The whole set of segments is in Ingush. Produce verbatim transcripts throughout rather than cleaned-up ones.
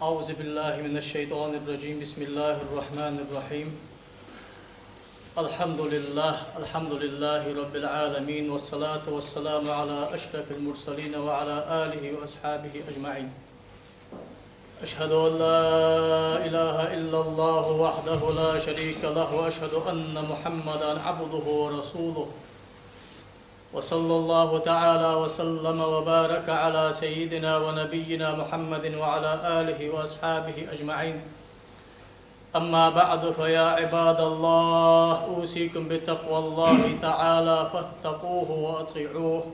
أعوذ بالله من الشيطان الرجيم. بسم الله الرحمن الرحيم. الحمد لله، الحمد لله رب العالمين، والصلاة والسلام على أشرف المرسلين وعلى آله وأصحابه أجمعين. أشهد أن لا إله إلا الله وحده لا شريك له، وأشهد أن محمدا عبده ورسوله. وصلى الله تعالى وسلم وبارك على سيدنا ونبينا محمد وعلى آله وأصحابه أجمعين. أما بعد، فيا عباد الله، أوصيكم بتقوى الله تعالى فاتقوه وأطيعوه.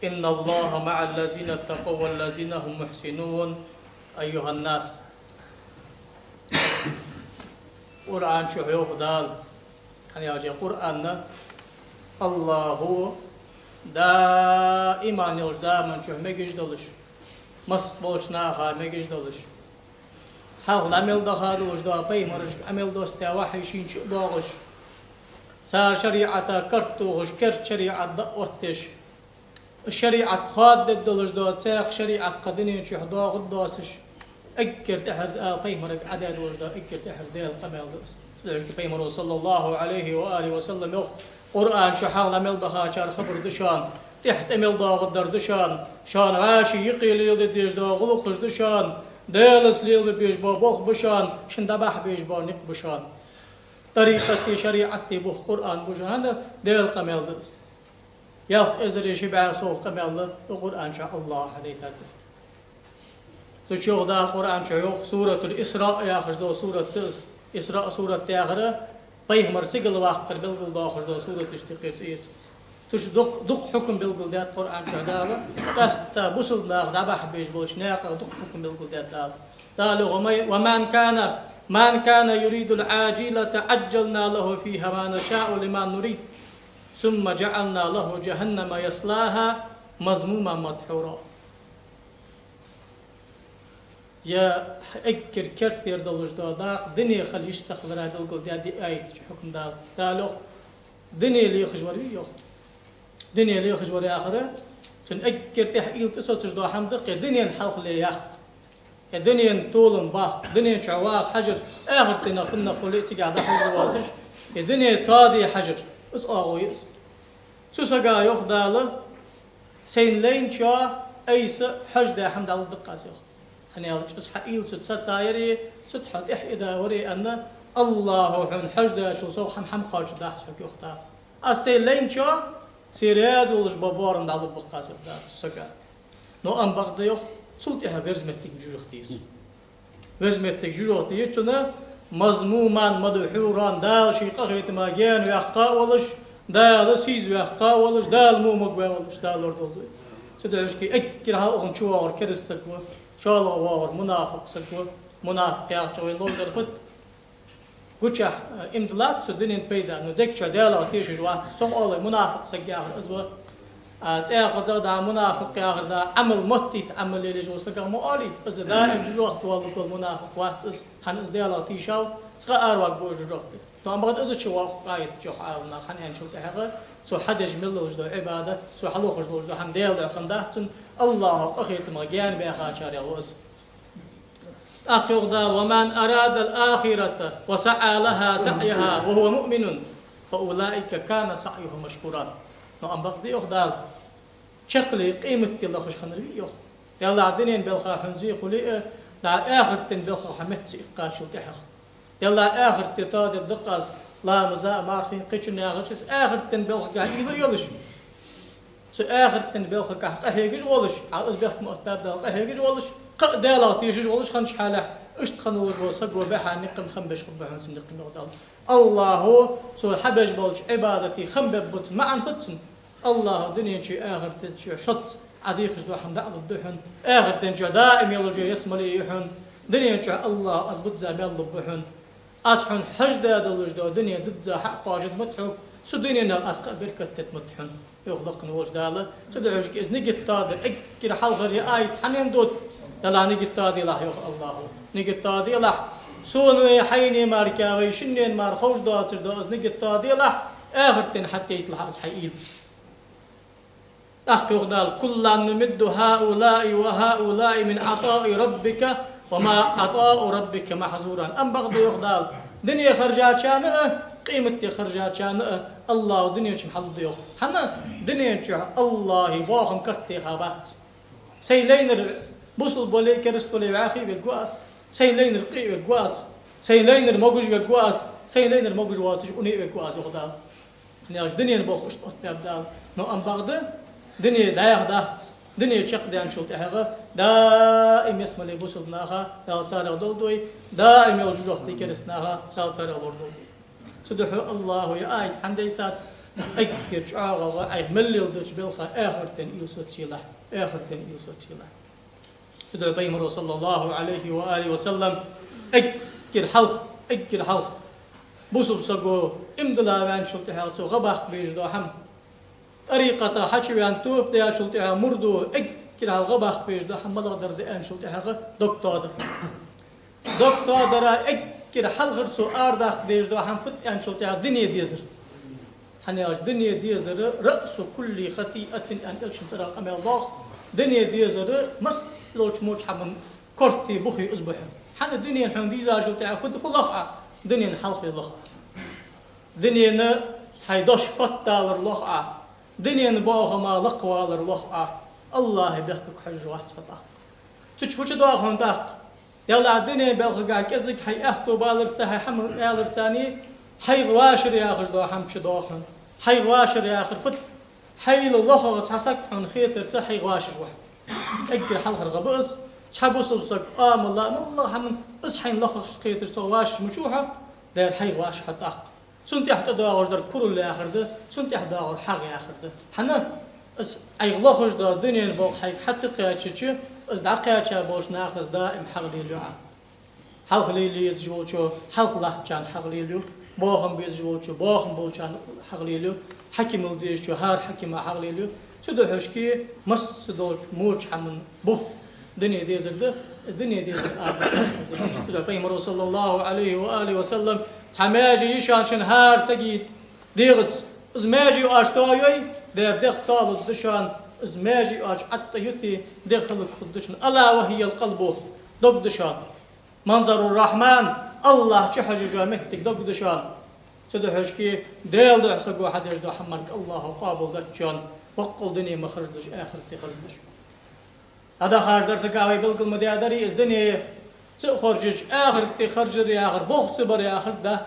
إن الله مع الذين اتقوا والذين هم محسنون. أيها الناس. Къуръан чу йоах Дала, хӀана аьлча Къуръан АллахӀа даим йолча заман чу мегаш долаш, масса болча наха мегаш долаш, хьалха дӀа мел даха долаш дола пайхамарашка Ӏамал доссадаь, вахьи шийна чу а доагӀаш, цар шариӀата карт тохаш, керда шариӀат дӀаоттадеш, шариӀат хоададергдолаш дола, цхьаккха шариӀат кхы дунен чу доагӀаргдоацаш, эггара тӀехьара Дала пайхамарга Ӏадаь долаш дола, эггара тӀехьара Даьла къамаьл да из. Цудухьа пайхамара, صلى الله عليه وآله وسلم, йоах: Къуръан чу хьалха дӀа мел бахачар хабар да шоана, тӀехьа тӀа мел доагӀаргдар да шоана, шоана вӀаший юкъе леладе дезаш дола гӀулакхаш да шоана, Даьлаца лелабе безаш бола болх ба шоана, шун дӀабахьа безаш бола никъ ба шоана. ТӀарикъати шариӀати бух Къуръан ба шоана, хӀана, Даьла къамаьл да из. Ялх эзари ши бӀаь совгӀа къамаьл да Къуръан чу АллахӀа хьадайтад. Цу чу йоах Дала Къуръан чу, йоах, Суратуль-Исраъ яхаш дола сурат да из. Исраъ сурат яхар пайхамар сигала ваккхар белгалдоахаш дола сураташта юкъера цӀи я из. Цу чу дукха, дукха хьукам белгалдаьд Къуръан чу Дала, къаьстта бусалба нах дӀабахьа безаш болча наькъах дукха хьукам белгалдаьд Дала. Дала йоах: ومن، ومن كان، من كان يريد العاجلة عجلنا له فيها ما نشاء لمن نريد ثم جعلنا له جهنم يصلاها مذموما مدحورا. Е эггара керттера долаш дола дакъа дуне хила йиш ца хилара белгалдаьд ер аят чу хьукам Дала. Дала йоах, дуне лехаш вар вий, йоах. Дуне лехаш вар яхар, цун эггара тӀехьа уйла тӀасоцаш дола хӀама да-кх ер дунен хьалхале яккха. Е дунен толам баккха, дунен чу ваха хьажар, ахарта дийнахьа хинна хуле а цигахьа дӀахьажа воацаш, е дуне тоаде хьажар, из оагӀув я из. Цу сага йоах Дала, сайна лайначоа айса хьожадаь хӀама дӀалургда-кх аз, йоах. ХӀана аьлча из хьа уйла цу ца цаяри, цу тӀа хьо тӀехьа идавари аьнна, АллахӀа хьона хьожадачул совгӀа хӀама, хӀама кхоачаргдац хьога, йоах Дала. Аз сайна лайначоа, се раьза волаш бола боарам дӀалургба-кх аз, йоах Дала, цу сага. Но ам бакъда, йоах, цул тӀехьа верза моттиг жожагӀате я цун. Верза моттиг жожагӀате я цун, مذموما مدحورا, Дала ший къахетама гаьна ваьккха а волаш, Дала сийза ваьккха а волаш, Дала мо магаваь а волаш, Дала лорадолда вай. Цудухьа эггара хьалха укхунна чувоагӀар кераста саг ва, шоллагӀа воагӀар мунафикъ саг ва. Мунафикъ яхачох вайна ловзар фуд? Гучахь, э, иман диллад цо, дунен пайда, но дег чу Даьлах тешаш вац. Цох оалий, мунафикъ саг яхар из ва. А цӀаьхха цӀагӀа да мунафикъ яхар да, Ӏамал моттийта Ӏамал лелаеш вола сагах ма оалий, из даим жожагӀате воалларгвола мунафикъ вац из, хӀана, из Даьлах тийшав, цкъа араваргвоацаш жожагӀате. Но ам бакъда из чу воагӀа къаьдачох Ӏаламнаха, хӀана аьлча цул тӀехьагӀа цо хьадеш мел долаш дола Ӏибадат, цо хьалохаш долаш дола хӀама Даьла духьа хиннадац цун, АллахӀа къахетамах гаьна баьхачарех ва из. ТӀаккха йоах Дала: ومن أراد الآخرة وسعى لها سعيها وهو مؤمن فأولئك كان سعيهم مشكورا. Но ам бакъда, йоах Дала, чаккхе къематди лахаш хиннар вий, йоах. Деллахь дунен балха хьона зе хуле а, дӀа ахарта ден балхах хьо меца иккхачул тӀехьагӀа. Деллахь ахарта тоадергда-кх аз, ламаза а, мархий а, кхычунна яхача, из ахарта ден балхагахьа уйла а йолаш, цу ахарта ден балхагахьа къахьегаш волаш, хьал из бехк ма оттабаьб Дала, къахьегаш волаш, кхы а Даьлах тешаш волаш хиннача хьалехь, иштта хинна волаш вола саг ва баьхьа никъ ма хиннабеш хургба хьона цун никъ, йоах Дала. АллахӀа цо хьабеш болча Ӏибадата хам бергбац, маӀан фуд цун? АллахӀа дунен чу, ахарта чу шозза Ӏа дехаш дола хӀама дӀалургда хьона. Ахарта чу даим йолаш йола ялсмале я хьона. Дунен чу АллахӀа аз бузза маьл лургба хьона. Аз хьона хьожадаь долаш дола дуне дузза хьакхоачаргда-м хьога, цу дуненах аз кхы а беркат дергда-м хьона, йоах лакхе волча Дала. Цудухьа из нигат тоадар эггара хьалхара ер аят хьанна дода? Деллахь нигат тоаделахь, йоах АллахӀа. Нигат тоаделахь. Сона а, хьайна а мара, вай шиннена мара ховш доацаш дола из нигат тоаделахь, ахарта ден хьатӀаэтталахь из хьай уйла. ТӀаккха йоах Дала: كلا نمد هؤلاء وهؤلاء من عطاء ربك وما عطاء ربك محظورا. Амма бакъда йоах Дала, дуне харжачарна а, къематди харжачарна а АллахӀа дунен чу хьалургда йоах. ХӀана? Дунен чу АллахӀа бахам карт теха бац. Сайна лайнар бусалба вале, кераста вале вӀаьхий вергва аз. Сайна лайнар къе вергва аз. Сайна лайнар могаш вергва аз. Сайна лайнар могаш воацаш уне вергва аз, йоах Дала. ХӀана аьлча дунен болх иштта оттабаьб Дала. Но амма бакъда, дуне дӀаьха дац. Дуне чакхдаьнначул тӀехьагӀа даим ялсмале бусалба наха Дала царех долда вай, даим йола жожагӀате кераста наха Дала царех лорадолда вай. Цудухьа АллахӀа ер аят хӀана дайтад? Эггара чӀоагӀагӀа Ӏайха мел леладеча балха ахартен уйла соцаелахь, ахартен уйла соцаелахь. Цудухьа Пайхамара, صلى الله عليه وآله وسلم, эггара хьалха, эггара хьалха бусалба саго иман дилла ваьнначул тӀехьагӀа цо гӀа баккха безаш дола хӀама, тӀарикъата хьачуваьнна тоба даьчул тӀехьагӀа мурдо эггара хьалха гӀа баккха безаш дола хӀама малагӀа дар да аьнначул тӀехьагӀа дог тоадар. Дог тоадара эггара хьалхара цо арадаккха дезаш дола хӀама фуд аьнначул тӀехьагӀа дуне дезар. ХӀана аьлча дуне дезар رأس كل خطيئة аьнна Элчано цӀерагӀа къамаьл доагӀа. Дуне дезар массадолча моча хӀаман корта, буха из ба хьона. ХӀана, дунен хьона дийзачул тӀехьагӀа фуд, фу лох Ӏа? Дунен хьалхле лох Ӏа. Дунен хьай дош котдалар лох Ӏа. Дунен бахама лакхвалар лох Ӏа. АллахӀа бехкарг хьожаш вац хьо тӀаккха. Цу чу фу чудоагӀа хьона тӀаккха? Деллахь, дунен балхагахьа кӀезига хьай аьттув баларца, хьай хӀама аларца, хьайх вашар яхаш дола хӀама чудоагӀа хьона. Хьайх вашар яхар фуд? Хьайла лохагӀа цхьа саг хьона хетарца хьайх вашаш ва хьо. Эггара хьалхара гӀа ба из. Цхьа бусалба саг, амала, моллагӀа хӀаман, из хьайна лохагӀа хеташ цох вашаш ма ву хьо, дера хьайх вашаш хьо тӀаккха. Цунна тӀехьа тӀадоагӀаш дар курал яхар да, цунна тӀехьа доагӀар хьагӀ яхар да. ХӀана? Из Ӏайха лохаш дола дунен болх хьайга хьа ца кхаьчача, из дӀакхаьча болча наха из даим хьагӀ лелаю Ӏа. Хьалха лелае езаш волчо хьалха латтачарна хьагӀ лелаю, бахам безаш волчо бахам болчарна хьагӀ лелаю, хьакимал дезачо хӀара хьакима хьагӀ лелаю. Цудухьа шки массадолча моча хӀаман бух дуне дезар да, дуне дезар а. Цудухьа Пайхамара, صلى الله عليه وآله وسلم, цхьа маьже я шоана шун хӀара сага дегӀаца. Из маьже оаш тоайой, дера дегӀ тоалургда шоана, из маьже оаш ӀотӀаюте, дегӀ хӀалакхургда шун. ألا وهي القلب, дог да шоана. منظر الرحمن, АллахӀ чухьожаш йола моттиг дог да шоана. Цудухьа шки Даьла духьа саго хьадеш дола хӀама мара АллахӀа къоабалдац шоана, боккъал дуне ма харжалаш, ахарте харжалаш. ДӀадахача дарсага вай белгал ма даьдарий, из дуне ца а хоржача, ахарте харжар яхар, болх ца бар яхар дац.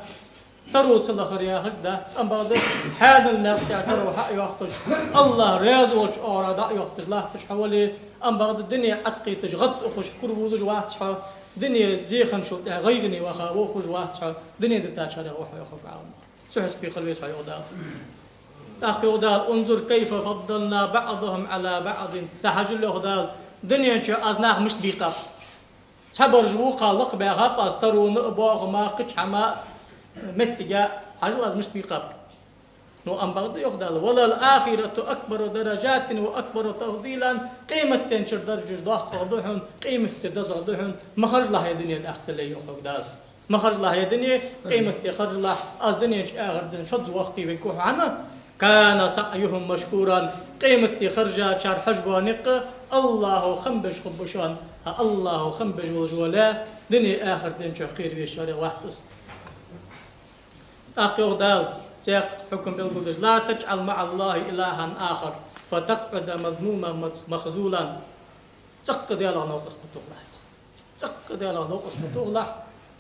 Таро ца лахар яхар дац. Амма бакъда хьанал наькъа тӀа таро хьа а йоаккхаш, АллахӀ раьза волча оагӀорахьа дӀа а йоаккхаш латташ хьо вале, амма бакъда дуне Ӏокхийташ, гӀад ухаш кура воалаш вац хьо, дуне зе хинначул тӀехьагӀа гӀайгӀане ваха вохаш вац хьо, дуне дитачарех ва хьо, йоах Ӏаламнаха. Цу хьисапе хила веза хьо, йоах Дала. ТӀаккха йоах Дала: انظر كيف فضلنا بعضهم على بعض. ДӀахьажал, йоах Дала, дунен чу аз нах мишта бийкъаб. Цхьабараш вокхарна лакхбаьхаб аз тарона а, бахама а, кхыча хӀама а, моттига а, хьажал аз мишта бийкъаб. Но амма бакъда, йоах Дала: وللآخرة أكبر درجات وأكبر تفضيلا. Къематден чура даржаш доккхагӀа да хьона, къематди дезагӀа да хьона, ма харжалахь ер дуне, тӀаккха ца ле, йоах хьога Дала. Ма харжалахь ер дуне, къематди харжалахь, аз дунен чу, ахарта шозза воккхавергва хьо. ХӀана? كان سعيهم مشكورا. Къематди харжачар хьожаш бола никъ АллахӀа хам беш хургба шоана. ХӀа, АллахӀа хам беш волаш вола, дуне, ахарта ден чу кхера везачарех вац из. ТӀаккха йоах Дала, цхьаькха хьукам белгалдеш: لا تجعل مع الله إلها آخر فتقعد مذموما مخذولا. ЦӀаккха Даьлах новкъост ма тохалахь. ЦӀаккха Даьлах новкъост ма тохалахь.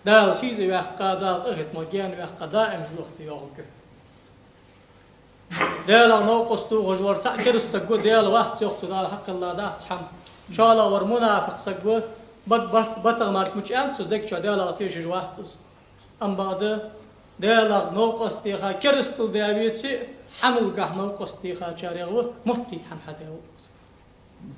Дала сийсаз ваьккха, Дала къахетама гаьна ваьккха, даим жожагӀате йоагӀаргва хьо. Даьлах новкъост тохаш вар цхьа кераста саг ва, Даьла вац йоах цо, Дала хьакхелла дац хӀама. ШоллагӀвар мунафикъ саг ва, бат-, бат-, батагӀа мара мича аьннад цо, дег чу Даьлах тешаш вац из. Амма бакъда, Даьлах новкъост теха керастал даь веце а, Ӏамалгахьа новкъост техачарех ва, моттийта хӀама хьадаь вола саг.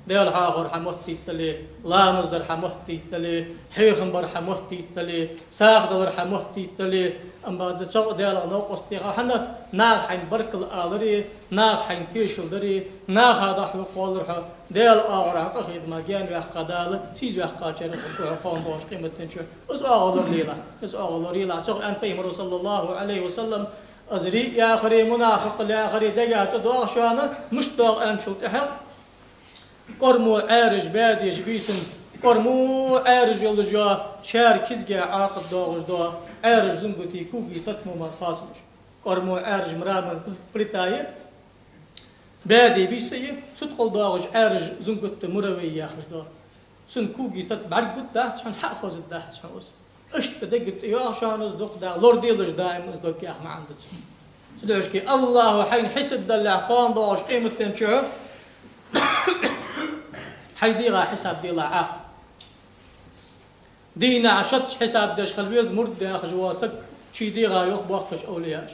Даьла хьоахавар хьамоттийта дале, ламаз дар хьамоттийта дале, хьехам бар хьамоттийта дале, сагӀа далар хьамоттийта дале, амма бакъда, цох Даьлах новкъост теха, хӀана, наха хьайна баркал аларе, наха хьайна тешал даре, наха дӀахьокхавалар хьо, Даьла оагӀорахьа къахетама гаьна ваьккха, Дала сийсаз ваьккхачарех ва хьо кхоана доагӀача къематден чу. Из оагӀув лоралелахь, из оагӀув лоралелахь. Цох аьннад Пайхамара, صلى الله عليه وسلم: из рияъ яхари, мунафикъал яхари дега тӀа доагӀа шоана, мишта доагӀа аьнначул тӀехьагӀа, кӀормо Ӏаьржа баь деза бийсан кӀормо Ӏаьржа йолаш йола, шаьра кизга Ӏоакхаш доагӀаш дола Ӏаьржа зунгати, коги тата мо мара хоацалуш. КӀормо Ӏаьржа мраморни плита я, баьде бийса я, цу тӀа къал доагӀаш Ӏаьржа зунгат да, муравей яхаш дола. Цун коги тата бӀаргагургдац хьона, хьа а хозаргдац хьона из. Иштта дега тӀайоагӀа шоана из, дукха да лораделаш даим из дог, яха маӀан да цун. Цудухьа АллахӀа хьайна хьисап далале, кхоана доагӀача къематдийнахьа хьай дегӀа хьисап делахь Ӏа. Дийнахьа шоца хьисап деш хила веза мурд яхаш вола саг, ший дегӀа юхабоаккхаш овлияаш.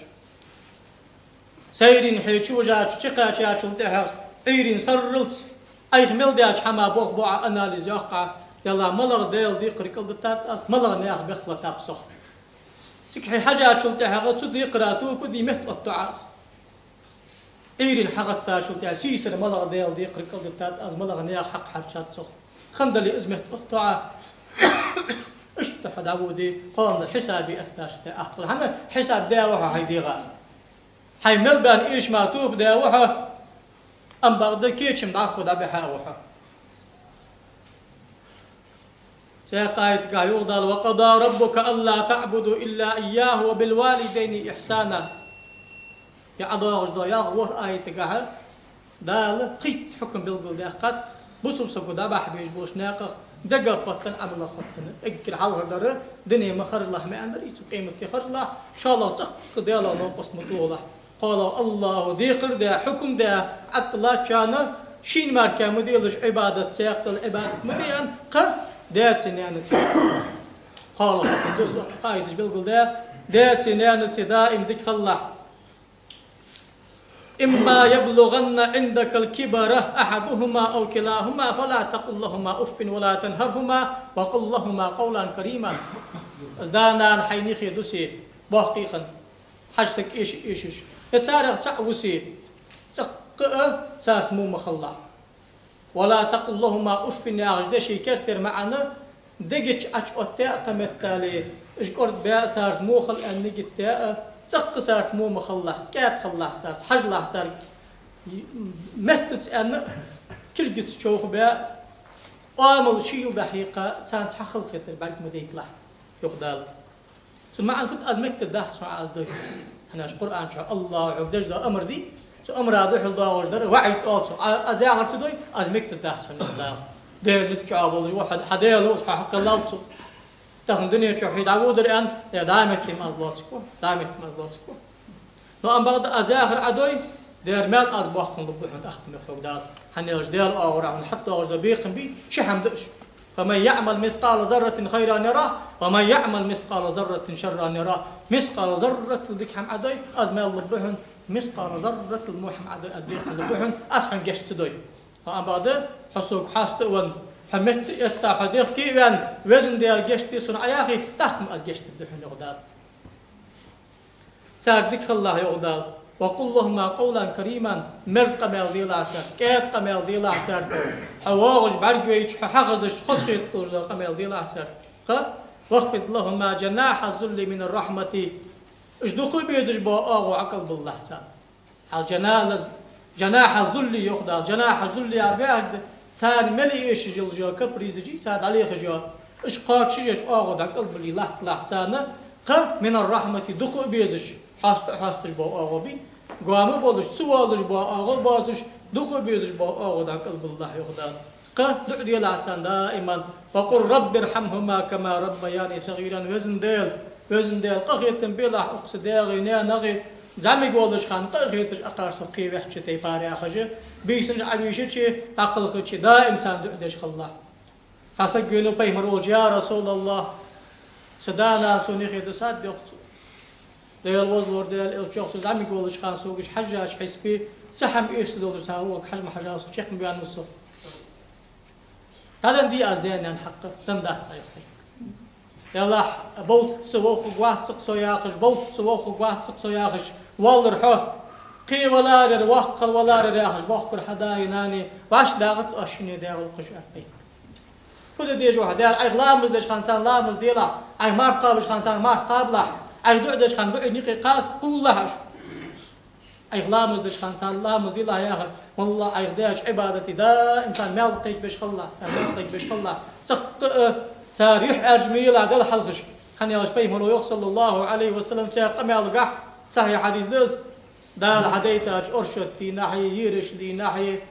Сайрийна хье чу вижача, чукхаьчачул тӀехьагӀа, Ӏуйрийна сарралца, Ӏайха мел даьча хӀаман болх бу Ӏа, анализ йоаккх Ӏа, делахь малагӀа Даьла декхар кӀалдитад аз, малагӀа наьха бехк латаб сох. Цига хье хьежачул тӀехьагӀа цу декхара тоба де метта оттаду Ӏа аз. Ӏуйрийна хьагӀаттачул тӀехьагӀа сийсара малагӀа Даьла декхар кӀалдитад аз, малагӀа наьха хьакъ хьарчад сох. Хандале из метта оттаду Ӏа. Иштта хьо дӀаводе, кхоана хьисабе эттача тӀа ахкал. ХӀана хьисап даь ва хьо хьай дегӀа. Хьай мел баьнна эша мара тоба даь ва хьо, ам бакъда кечам дӀахо дӀабихьа ва хьо. Цхьаькха аятагахь йоах Дала: «وقضى ربك ألا تعبدوا إلا إياه وبالوالدين إحسانا». Е ӀодоагӀаш дола ялх, ворхӀ аятагахь Дала пхийтта хьукам белгалдаьккхад, бусалба саго дӀабахьа безаш болча наькъах, дега хоттаденна, Ӏамала хоттаденна. Эггара хьалхардар, дуне ма харжалахь, маӀан дар из, къематди харжалахь, шоллагӀа цӀаккха Даьлах новкъост ма тохалахь. КхоалагӀа АллахӀа декхар даь, хьукам даь, Ӏатталаччана шийна мара ма делаш Ӏибадат, цхьаккха Даьла Ӏибадат ма де аьнна, кхы даьцеи наьнацеи. КхоалагӀа хьукам да из, кхы аяташ белгалдаь, даьцеи наьнацеи даим дика хилалахь. «إما يبلغن عندك الكبر أحدهما أو كلاهما فلا تقل لهما أف ولا تنهرهما وقل لهما قولا كريما». Из да-нана хьайна юхе дусе, боккхий хинна, хьажа саг эша, эшаш, е царех цаӀ вусе, цӀаккха а царца во ма хилалахь. «ولا تقل لهما أف» яхаш да ший кертера маӀан, дега чу Ӏочуоттаде а кхы меттел, уж кӀордабе а, царца во хила аьнна нигат де а, цӀаккха царца во ма хилалахь, кӀаьда хилалахь царца, хьажалахь царга, меттаца аьнна, кулгаца човхабе а, оамал шийла дӀахьекха, царца хьа халахетар бӀарга ма дайталахь, йоах Дала. Цун маӀан фуд? Аз мегаргдац хьона Ӏа из дой. ХӀана аьлча Къуръан чу АллахӀа хьога деш дола амар да, цу амара духьал доагӀаш дар ваӀид оал цох. Ӏа, аз яхар ца дой, аз мегаргдац хьона из, Дала. Даьла ницкъ чу болаш ва хьо, хьа Даьла ва из, хьо хьакхеллав цо. Тахан дунен чу хьо дӀаводар аьнна, е дӀа метте ма аз лоацаргва, дӀа метте ма аз лоацаргва. Но ам бакъда аз яхар Ӏа дой, дера маьл аз боаккхаргба хьона тӀаккха, йоах хьога Дала. ХӀана аьлча Даьла оагӀорахьа хьона хьатӀадоагӀаш дола бекхам бий, ши хӀама да уж. «فمن يعمل مثقال ذرة خيرا يره ومن يعمل مثقال ذرة شرا يره». Мискъала зарратал дика хӀама Ӏа дой, аз маьл лургба хьона, мискъала зарратал во хӀама Ӏа дой, аз бекхам лургба хьона, аз хьона гешт ца дой. Ам бакъда, хьо сога хьаста а венна, хьо метта а этта, хьо дехке а ваьнна, Везан Даьла, гешт де сона Ӏа яхе, тӀаккха-м аз гешт дергда хьона, йоах Дала. Царга дика хилалахь, йоах Дала. «وقل لهما قولا كريما», мерза къамаьл делахь царга, кӀаьда къамаьл делахь царга. Хьо воагӀаш бӀаргавайча, хьо хьахезаш, хоза хеташ дола къамаьл делахь царга. Кхы: «واخفض لهما جناح الذل من الرحمة». Уж дукха а безаш бола оагӀув ӀокӀалбийлалахь царна. Хьал жанала-, жанахьа зулли, йоах Дала, жанахьа зулли яхар бехк да, царна мел эшаш йола капризаш, цар дӀалехаш йола, уж кхоачашъеш оагӀув дӀакӀалбийле латталахь царна, кхы, من الرحمة, дукха а безаш, хьоста а хьоасташ бола оагӀув бий, гоама а болаш, ца воалаш бола оагӀув а боацаш, дукха а безаш бола оагӀув дӀакӀалбийлалахь, йоах Дала. Кхы дуӀа делахь царна даиман: «وقل رب ارحمهما كما ربياني صغيرا». Везан Даьла, Везан Даьла, къахетам белахь укх са даьгеи наьнагеи, зӀамига волча хана къа а хеташ, акхар со кхеваьча тайпара яхаш, бийсанна Ӏовийшача, дӀакхалхача, даим царна дуӀа деш хилалахь. Цхьа саг венав Пайхамар волча: «Я РасулаллахӀ, са да-нана сона юхе дисад, — йоах цо. — Даьла возалора, Даьла элча, — йоах цо, — зӀамига волча хана сога уж хьежжача хьисапе, цхьа хӀама эшаш долаш цар гӀулакх хьажа ма хьажав со, чакх ма ваьннав со. ДӀаденна дий аз даь-наьна хьакъ?» «Денна дац», — йоах тайпара. «Яллахь, бовтта ца вохургвац-кх со яхаш, бовтта ца вохургвац-кх со яхаш, валлар хьо, кхеваларера, воккхагӀваларера яхаш, бохкар хьа даи нанеи, вӀашагӀдаккхац оаш шуна даь гӀулакхаш», — аьлар Пайхамара. Фу де деза хьо? Даьла, Ӏайха ламаз деш хана царна ламаз делахь, Ӏайха марха кхабаш хана царна марха кхабалахь, Ӏайха дуӀа деш хана дуӀан юкъе кхаста кхувлалахь уж. Ӏайха ламаз деш хана царна ламаз делахь яхар, моллагӀа Ӏайха деча Ӏибадатий даим царна маьл кхайкабеш хилалахь, царна маьл кхайкабеш хилалахь. Цхьаккха а цар юхь Ӏаьржа ма елахь Далла хьалхашка. ХӀана аьлча пайхамаро йоах, саллаллахӀу Ӏалайхи ва саллам, цхьан къамаьлагахь, сахьихь хьадис да из: Дала хьадайтача оршот дийнахьеи, еараш дийнахьеи,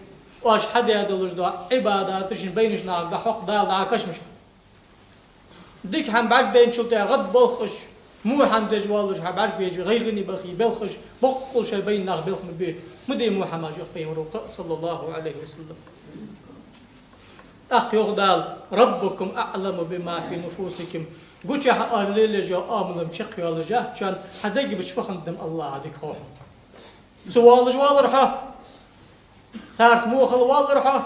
оаш хьадаь долаш дола Ӏибадаташта байнараш нахага дӀахьокх Дала дӀа кашамашка. Дика хӀама бӀаргадайначул тӀехьагӀа гӀадболх уж, во хӀама деш воаллаш хьа бӀаргавайча гӀайгӀане бахе белх уж, боккъал шоай байна нах белха ма бе. Ма де во хӀамаш, йоах пайхамаро, кхы а, саллаллахӀу Ӏалайхи ва саллам. ТӀаккха йоах Дала: «ربكم أعلم بما في نفوسكم». Гучахьа оалаш лелаеш йола оамал-м чакхйоалаш яц шоана, хьа дега чу фу хиннад-м АллахӀа дика хов хьона. Цу воаллаш воаллар хьо, царца во хила воаллар хьо,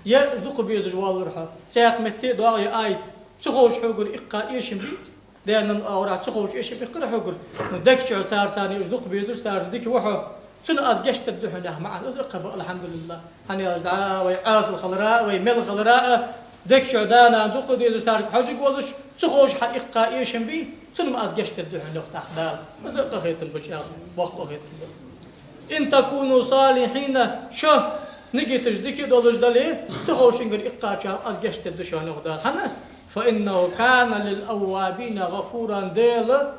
е уж дукха безаш воаллар хьо. Цхьаькха метте а доагӀа ер аят. Ца ховш хьогара иккха эшам бий, даьна оагӀорахьа ца ховш эшам иккхар хьогара. Ну, дег чу царца цхьана уж дукха безаш, царца дика ва хьо. Цунна аз гешт дергда хьона яха маӀан из а кхаъ ба, алхьамдулиллахӀ. ХӀана аьлча дӀа вай Ӏасал хилара а, вай мел хилара а, дег чу да-нана дукха дезаш, царга хьожаргволаш, ца ховш хьа иккха эшам бий, цунна-м аз гешт дергда хьона, йоах тӀаккха Дала. Из а къахетам ба, чӀоагӀа боккха къахетам ба. «إن تكونوا صالحين», шо нигаташ дика долаш дале, ца ховшингара иккхача-м аз гешт дергда шоана, йоах Дала. ХӀана? «فإنه كان للأوابين غفورا», Даьла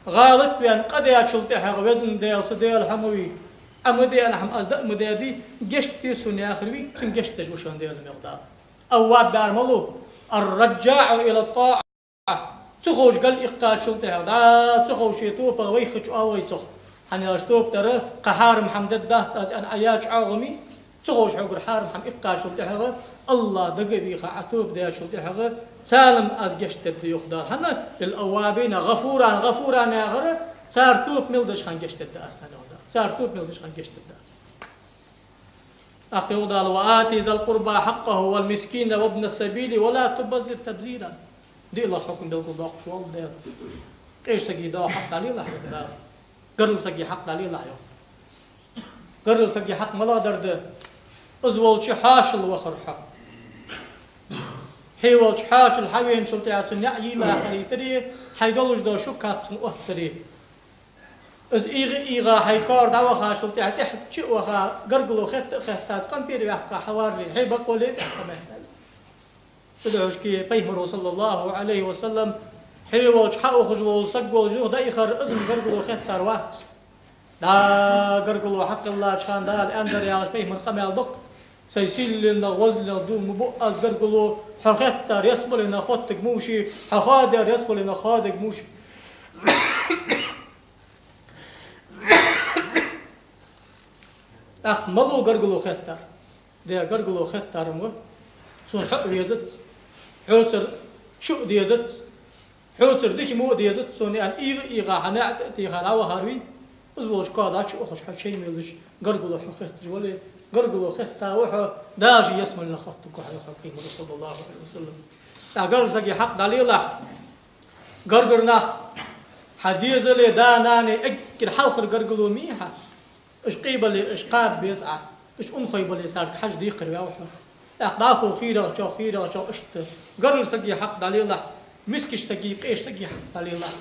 гӀалат ваьнна къа дечул тӀехьагӀа: «Везан Даьла, са Даьла, хьо ма вий, Ӏа ма даьд хӀама, аз даа ма даьдий, гешт де сона», яхар вий, цунна гешт деш ва шоана Даьла, йоах Дала. Авваб яхар малув? «الرجاع إلى الطاعة». Ца ховш гал иккхачул тӀехьагӀа, дӀа ца ховш топа вайхача оал вай цох. ХӀана аьлча топа дар кхы хьарам хӀама дергдац аз аьнна Ӏа яь чӀоагӀо ма йий. Ца ховш хьогара хьарам хӀама иккхачул тӀехьагӀа, АллахӀ дага а вийха, Ӏа топа даьчул тӀехьагӀа, царна-м аз гешт дергда, йоах Дала. ХӀана? «للأوابين غفورا», «غفورا» яхар, цар топа мел деча хана гешт дергда аз, йоах Дала. Цар топа мел деча хана гешт дергда аз. ТӀаккха йоах Дала: «وآت ذا القربى حقه والمسكين وابن السبيل ولا تبذر تبذيرا». ДиълагӀа хьукам белгалдоаккхаш вола Даьла. Къеча сага дола хьакъ дӀалелахь, йоах Дала. Гаргара сага хьакъ дӀалелахь, йоах. Гаргара сага хьакъ малагӀдар да? Из волча хьоашалгӀа вахар хьо. Хье волча хьоашалгӀа хьавеначул тӀехьагӀа цун яа йийлахь хилийтаре, хьай долаш дола шуга кхаччалца оттадаре. Из ийгӀа а ийгӀа, хьай кора дӀавахачул тӀехьагӀа, тӀехьа чу а ваха, гаргало хетта а хеттац, къинтӀера ваьккха хьаварре, хьай бакъвале а тӀехьа ма хӀаьттале. Цудухьа пайхамаро, саллаллахӀу Ӏалайхи ва саллам, хье волча хьаухаш вола саг волча юха дӀаихар, из-м гаргало хеттар вац. ДӀа гаргало хьакхеллача хана Дала аьннадар яхаш пайхамара къамаьл да-кх: «Сай сийленах, вазленах дув ма буъ аз гаргало, хьо хеттар ялсмаленах хоттаргволаш, хьо хоадар ялсмаленах хоадергволаш». ТӀаккха малув гаргало хеттар? Даь гаргало хеттар-м ва: «Сона хьо а везац, хьоцара шу а дезац, хьоцара дика-во а дезац сона», аьнна, ийгӀа а ийгӀа, хьа наӀарга а тийха дӀавахар вий, из волча коа дӀачуухаш, хьо чай мелаш, гаргало хьо хетташ вале, гаргало хетта ва хьо, даже ялсмаленах хоттаргва хьо, йоах пайхамаро, саллаллахӀу Ӏалайхи ва саллам. ТӀаккха гаргара сага хьакъ дӀалелахь. Гаргара нах, хьа дезалеи да-нанеи эггара хьалхара гаргало ма йий хьа. Уж къе бале, уж кхаба беза Ӏа. Уж унахой бале, царга хьажа декхар ваьв хьо. ТӀаккха дӀахо хийрагӀчох, хийрагӀчох, иштта. Гаргара сага хьакъ дӀалелахь, мискача сага, къеча сага хьакъ дӀалелахь.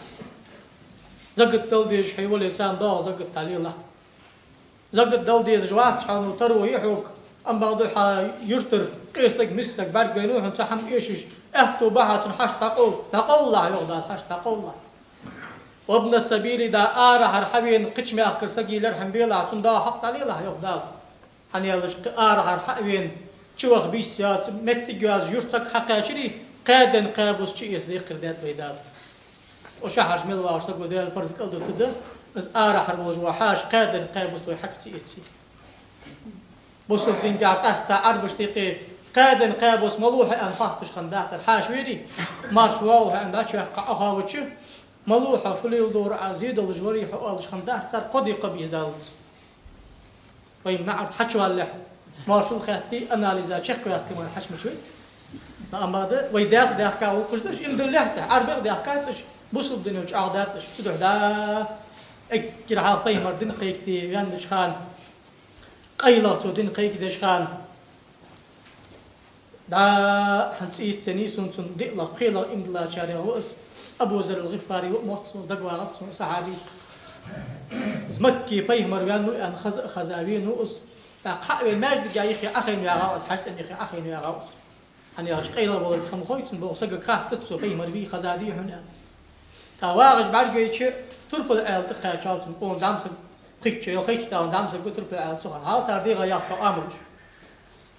Закат дала дезаш хьо вале, царна доагӀа закат дӀалелахь. Закат дала дезаш вац хьо, ну, таро я хьога, амма бакъда хьа юртара къе саг, миска саг бӀаргавайнав хьона цхьа хӀама эшаш, аьттув ба хьа цунна, хьашт дӀакъовла, дӀакъовлалахь, йоах Дала, хьашт дӀакъовлалахь. «وابن السبيل», да арахьара хьавена кхыча мехкара сага лерхӀам белахь, цунна доагӀа хьакъ дӀалелахь, йоах Дала. ХӀана аьлча кхы арахьара хьавена, чуваха бийса йоацаш, моттиг йоацаш юрта саг хьакхаьчаре, кхаь ден кхаь бус чуэца декхар даьд вай Дала. Оаш хьажа, мел вагӀаш саго Даьла парз кӀалдутаргда, из арахьара волаш вола хьаьша кхаь ден кхаь бус вай хьачу ца эций. Бусалба динагахьа къаьстта Ӏарбашта юкъе кхаь ден кхаь бус малув хьо аьнна хоатташ хиннадац цар. Хьаьша вирий, марша воагӀалва хьо аьнна дӀачуваьккха Ӏохайча, малув хьо, фу леладора Ӏа, зе долаш варий хьо оалаш хиннадац цар, кхо ди кхаъ бийха даллалц. Вай наӀарга хьачувалалехь, моаршал хаьттий, анализа чакхваьккхий мара хьачумача вай. Амма да, вай даьх-даьхка гӀулакхаш да уж, иман диллалехь тӀехьа, Ӏарбех даьхкад уж, бусалба дино чӀоагӀдаьд уж. Цудухьа да, эггара хьалха пайхамар дин кхайкаде ваьннача хана, къайлагӀа цо дин кхайкадеча хана, дӀа хьона цӀи йицъеннай сона цун, диълагӀа, пхелагӀа иман диллачарех ва из. Абу Зарр ал-ГӀифари ва, мотт сона, дагавагӀац сона сахьаби. Из Макка пайхамар ваьннав аьнна хеза а хеза венав из. ТӀаккха хьа а вена, маьждига юххе Ӏохайна ваьгӀав из, хьаьший тӀа юххе Ӏохайна ваьгӀав из. ХӀана аьлча, къайлагӀа волга хӀама хой цунна, боху, сагага хаьттад цо, пайхамар вий, хезадий хьона аьнна. ТӀаккха вагӀаш бӀаргавайча, турпала Ӏаьла тӀа кхаьчав цунна, къона зӀамсаг, пхийтта шу яла, хайча далан зӀамсаг ва турпала Ӏаьла цу хана. Хьал цар дегӀа яхка амалаш.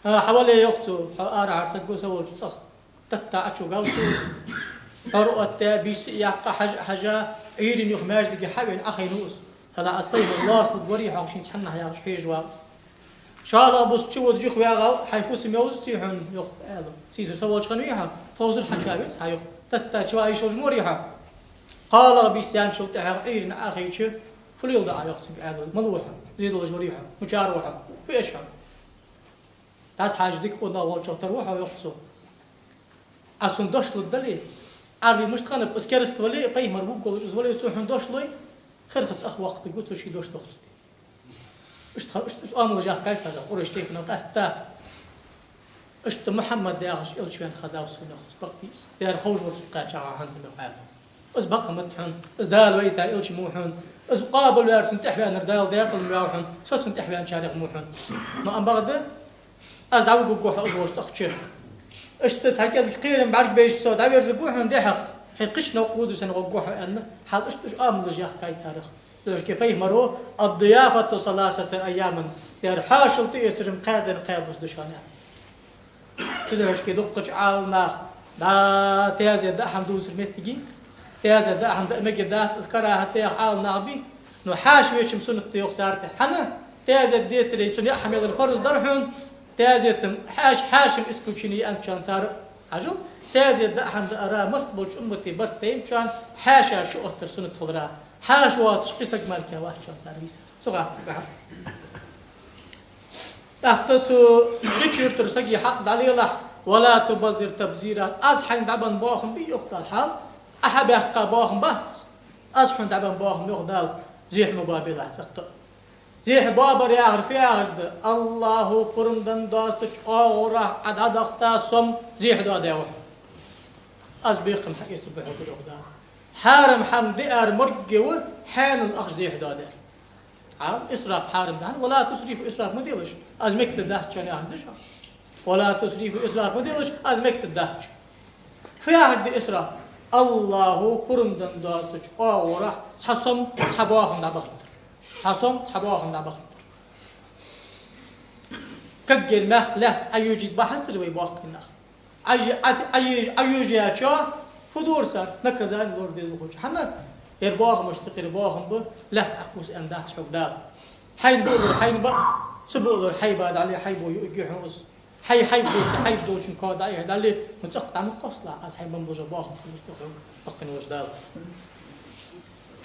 ХӀа, хьавале, йоах цо, хьо арахьара саг ва, са волча цӀагӀа тӀатта Ӏочугал цо. ХӀара отта бийса а яьккха, хьажа а хьажа, Ӏуйрийна юха маьждиге хьа а вена, Ӏохайнав из. ХӀана, аз пайхамар лоацлургварий хьогӀ шийна цхьаннахьа яхаш хьежа вагӀа из. ШоллагӀа бус чу водаш юха ваьгӀав, хьай фусам йовзаций хьона, йоах, аьлар. Сийсара са волча хана вий хьо, тховсара хьачувес хьа, йоах. ТӀатта чува йиш йолаш ма варий хьо. КхоалагӀа бийса яьнначул тӀехьагӀа Ӏуйрийна Ӏохайча, фу леладу Ӏа, йоах цунга, аьлар. Мала ва хьо? Зе долаш варий хьо? Мичара ва хьо? Фу эш хьо? ДӀатӀахьажа дика къонах волчох тара ва хьо, йоах цо. Ӏа сона дош лургдале, Ӏарбий мишта хиннаб, из кераста вале а, пайхамар вувргволаш из вале а, цо хьона дош лой, херхаца ах ваккхаргва цо, ший дош дохцу. Иштта ха-, иштта, иштта амалаш яхкай цар, Къурайш тайпанал къаьстта. Иштта Мухьаммад яхаш элча ваьнна хезав сона, йоах цо, бакъдийца. Дера ховш вар цо кхаьчагӀа хӀанз а, йоах, Ӏаьла. Из бакъ ма да хьона, из Дала вайта элча ма ва хьона, из къоабалваьр цунна тӀехьаваьннар Дала декъала ма ваьв хьона, со цунна тӀехьаваьнначарех ма ва хьона. Но ам бакъда, аз дӀавугаргва хьо из волча цӀагӀа чу. Иштта цхьа кӀезига кхерам бӀаргабайча со дӀаверзаргва хьона дехьа, хьай кхыча новкъа водар санна гӀоргва хьо, аьнна, хьал иштта уж амалаш яхкай цар. Цудухьа пайхамаро: «الضيافة ثلاثة أيام», дера хьоашал тӀаэцар-м кхаь ден, кхаь бус да шоана, аьннад. Цудухьа дуккхача Ӏаламнаха: «Да, таьзет да хӀама дувцар моттиг я, таьзет да хӀама даа мегаш дац, из карахӀат да», яха Ӏаламнах бий, но хьаьша веча-м суннат да, йоах цар, тӀехьа. ХӀана? Таьзет децаре цунна яа хӀама ялар парз дар хьона, таьзет-м хьаьша, хьаьша-м исключение я аьнначоа цар. Хьажал, таьзет да хӀама даар масса болча уммата барт тайначоа хьаьша шу оттар суннат хилара. Хьаьша воацаш кхы саг мара вац шоана цар вийсар. Цу гӀаттамехь. ТӀаккха цу кхыча юртара сага хьакъ дӀалелахь, «ولا تبذر تبذيرا», аз хьайна дӀабенна боахам бий, йоах Дала, хьал, Ӏа хьабаьккха боахам бац из. Аз хьона дӀабенна боахам, йоах Дала, зехьа ма боабелахь цӀаккха. Зехьа боабар яхар фу яхар да? АллахӀо пурам денна доацача оагӀорахьа Ӏа дӀадахийта сом зехьа доадаь ва хьо. Аз бекхам хьаэцаргба хьогара, йоах Дала. Хьарам хӀама диар моргге ва, хьаьнал ахча зехьа доадаьр. Хьал, исраф хьарам да хьона, «ولا تسرفوا», исраф ма делаш, аз мегаргдац шоана яхар да шоана. «ولا تسرفوا», исраф ма делаш, аз мегаргдац. Фу яхар да исраф? АллахӀо пурам денна доацача оагӀорахьа цхьа сом, цхьа боахам дӀабахийтар. Цхьа сом, цхьа боахам дӀабахийтар. Каггера мехка лаьтта Ӏойожийта бахьацар вай боккхий нах. Ӏа-, Ӏа-, Ӏа-, Ӏойожаячоа фу дора цар? Наказани лора деза хуча. ХӀана? Ер боахамашта юкъера боахам ба, лаьтта Ӏокхувса аьнна дац хьога Дала. Хьайна буалар хьайна ба, ца буалар хьайба дале, хьайбо юаргья хьона из. Хьай хьайба деце, хьайба долчун коа дӀаихьа дале, ну цӀаккха дӀа ма кхоссалахь, аз хьайна бенна болча боахам хилаш да хьога, баккхийна волча Дала.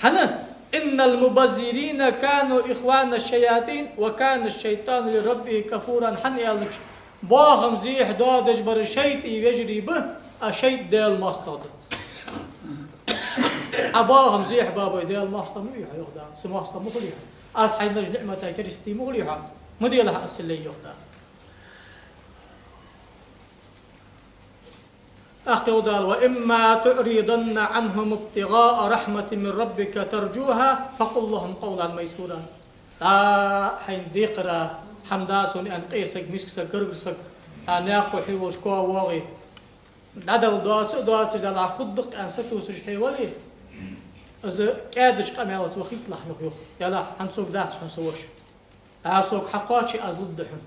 ХӀана? «إن المبذرين كانوا إخوان الشياطين وكان الشيطان لربه كفورا», хӀана аьлча, боахам зехьа доадеш бар шайтӀий вежарий ба, а шайтӀа Даьла моастагӀа да. Ӏа боахам зехьа боабе Даьла моастагӀа ма вий хьо, йоах Дала, са моастагӀа ма хулий хьо. Аз хьайна деннача ниӀмата керастий ма хулий хьо. Ма делахь аз сел лай, йоах Дала. ТӀаккха йоах Дала: «وإما تعرضن عنهم ابتغاء رحمة من ربك ترجوها فقل لهم قولا ميسورا». ДӀа хьайна декхар хӀама да сона аьнна, къе саг, миска саг, гаргара саг, а, наькъа хье волаш коа воагӀе, дӀадала доаца а доацаш, Далла хургда-кх аьнна сатувсаш хье вале, из кӀаьдача къамаьлаца вахийталахь, йоах, йоах. Ялахь, хӀанз сога дац хьона са воша. ДӀа сога хьакхоаче, аз лургда хьона.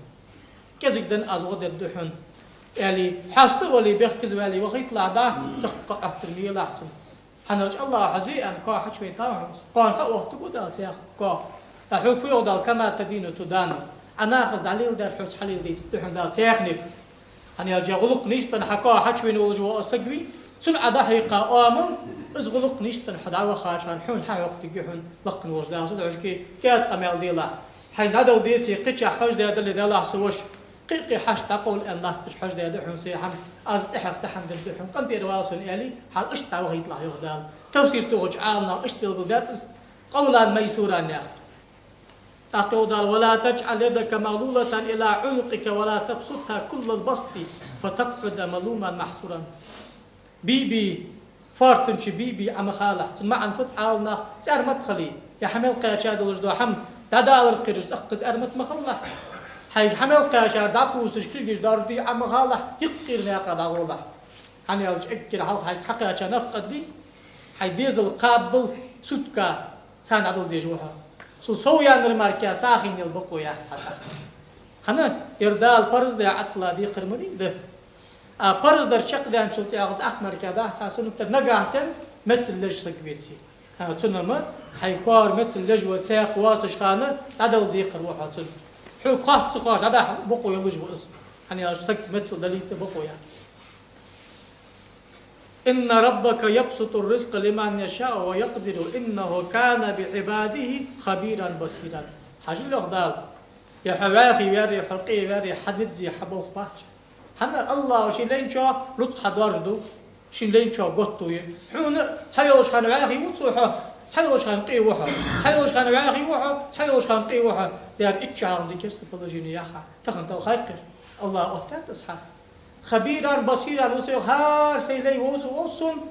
КӀезига денна аз гӀо дергда хьона, аьле, хьаста а вале, бехказа вале, вахийталахь дӀа, цӀаккха Ӏоттар ма елахь цунна. ХӀана аьлча АллахӀа хьо зе аьнна, коа хьачувайта хьона из. Кхоана хьо а вохийтаргва Дала цхьаькха коа. ТӀаккха хьога фу йоах Дала: «كما تدين تدان». Ӏа нахаца дӀалеладаьр хьоца хьалеладайтаргда хьона Дала цхьаькханега. ХӀана аьлча гӀулакх нийсденна хьа коа хьачувена волаш вола саг вий, цунна Ӏа дӀахьекха оамал, из гӀулакх нийсденна хьо дӀавахача хана хьона хьахьокхаргья хьона лакхвенна волча Дала, цудухьа кӀаьда къамаьл делахь. Хьайна дӀадала деце, кхычахьа хьожадаь дале, делахь са воша, кхы-кхы хьашт дӀакъовла аьнна латташ хьожадаь да хьона са хӀама, аз тӀехьагӀа цхьа хӀама дергда хьона, къинтӀера вала сона, аьле, хьал иштта дӀавахийталахь, йоах Дала. Тафсир тохача Ӏаламнаха иштта белгалдаьд из, «قولا ميسورا» яхар. ТӀаккха йоах Дала: «ولا تجعل يدك مغلولة إلى عنقك ولا تبسطها كل البسط فتقعد ملوما محسورا». Бий-бий, фоартан чу бий-бий Ӏа ма халахь. Цун маӀан фуд, Ӏаламнаха цӀермат хиле, Е хьа мел кхаьча долаш дола хӀама дӀадалар кхераш цӀаккха из аьрмат ма хилалахь. Хьайга хьа мел кхаьчар дӀакхувсаш кулгаш даржадий Ӏа ма халахь, юкъера наькъа дӀагӀолахь. ХӀана аьлча эггара хьалха хьайга хьакхаьча нафакъат дий, хьай дезал кхаббал сутка царна дӀадала дезаш ва хьо. Цул сов яьннар мара сагӀийна яла бокъо яц хьа. ХӀана, ер Дала парз даь Ӏаттала декхар ма дий да. А парз дар чакхдаьнначул тӀехьагӀа тӀаккха мара дац цхьа суннат дар, нагахь санна мецал леш саг веце. ХӀа, цунна ма, хьай коара мецал леш ва, цхьаккха воацача хана дӀадала декхар ва хьо цунна. Хьога хоатта ца хоатташ дӀадахьа бокъо йолаш ва из. ХӀана аьлча саг мецал далийта бокъо яц. إن ربك يبسط الرزق لمن يشاء ويقدر إنه كان بعباده خبيرا بصيرا. Хьажал, йоах Дала, е хьо вӀаьхий ваьр, е хьо къе ваьр, е хьа низ, е хьа болх бац. ХӀана, АллахӀа шийна лайначоа рузкъа хьадоаржаду, шийна лайначоа готта ду. Хьона цхьайолча хана вӀаьхий ва цо хьо, цхьайолча хана къе ва хьо, цхьайолча хана вӀаьхий ва хьо, цхьайолча хана къе ва хьо. Дера итт шу хьалха дикар са положени яха, тахан талхайккхар. АллахӀа оттадаьд из хьа. خبيرا بصيرا ва со, йоах, хӀара сайна лай вовза волва сона,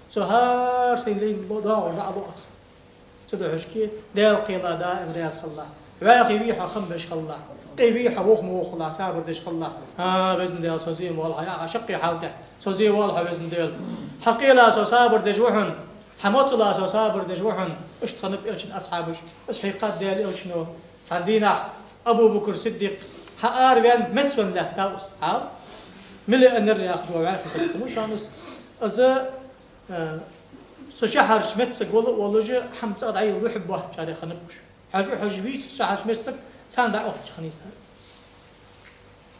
цо хӀара сайна лай доагӀар дӀалу аз. Цудухьа шки Даьла кхела даим раьза хилалахь. ВӀаьхий вий хьо, хам беш хилалахь. Къе вий хьо, вох ма воххалахь, сабар деш хилалахь. ХӀа, Везан Даьла, со зе ма валахь, яха шаккхе хьал тӀа. Со зе валахь, Везан Даьла. Хьа къела со сабар деш ва хьона, хьа моцала со сабар деш ва хьона. Иштта хиннаб Элчан асхьабаш. Из хьийхад Даьла Элчано. Цхьан дийнахьа Абу Бакр Сиддикъ хьаараваьнна мецвенна лаьттав из. Хьал? Миллионер яхаш вола вӀаьхий саг хиннав шоана из. Из, э, цу шахьарча меццага вала а волаш, хӀама цӀа дӀайилла вихьа боацачарех хиннаб уж. Хьожаш, хьожаш вийцар шахьарча меццага, царна дӀаотташ хиннай цар из.